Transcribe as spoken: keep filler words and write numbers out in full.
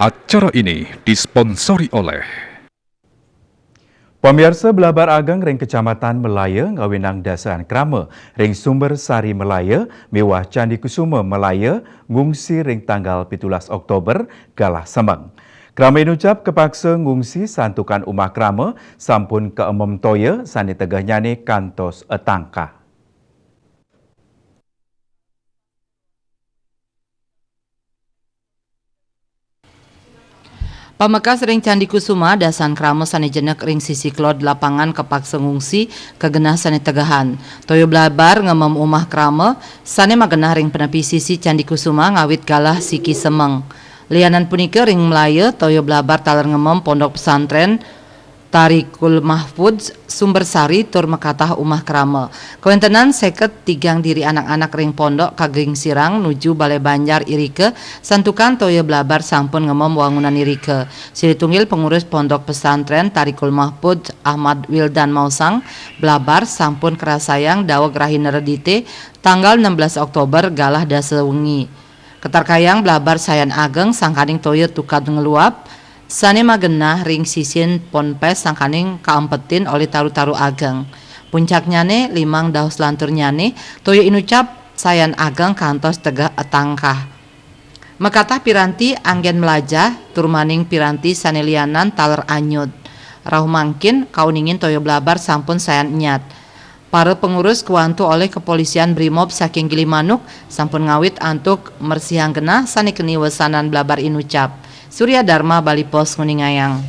Acara ini disponsori oleh Pamiarsa, blabar ageng ring Kecamatan Melaya ngawinang dasan krama ring Sumber Sari Melaya miwah Candi Kusuma Melaya ngungsi ring tanggal pitulas Oktober galah semeng. Krama inucap kapaksa ngungsi santukan umah krama sampun kaemem toya sane tegehnyane kantos atangkah. Pamekas ring Candi Kusuma, dasan krama sane jenek ring sisi kelod lapangan kapaksa ngungsi ka genah sane tegehan. Toya blabar ngemem umah krama sane magenah ring penepi sisi Candi Kusuma ngawit galah siki semeng. Lianan punika ring Melaya, toya blabar taler ngemem Pondok Pesantren Tarikul Mahfud Sumber Sari tur makatah umah krama. Kawentenan seket tigang diri anak-anak ring pondok kagingsirang nuju Balai Banjar irika, santukan toya blabar sampun ngemem wangunan irika. Silih tunggil pengurus Pondok Pesantren Tarikul Mahfud Ahmad Wildan maosang, blabar sampun karasayang daweg rahina Redite tanggal enam belas Oktober galah dasa wengi. Katarkayang blabar sayan ageng sangkaning toya tukad ngluap, sane magenah ring sisin ponpes sangkaning kaempetin olih taru-taru ageng. Puncaknyane limang daus lanturnyane, toya inucap sayan ageng kantos tegeh atangkah. Makatah piranti anggen mlajah, tur maning piranti sane lianan taler anyud. Rauh mangkin, kauningin toya blabar sampun sayan nyat. Para pengurus kawantu olih Kepolisian Brimob saking Gilimanuk sampun ngawit antuk mersihang genah sane keni wesanan blabar inucap. Surya Dharma, Bali Post, nguningayang.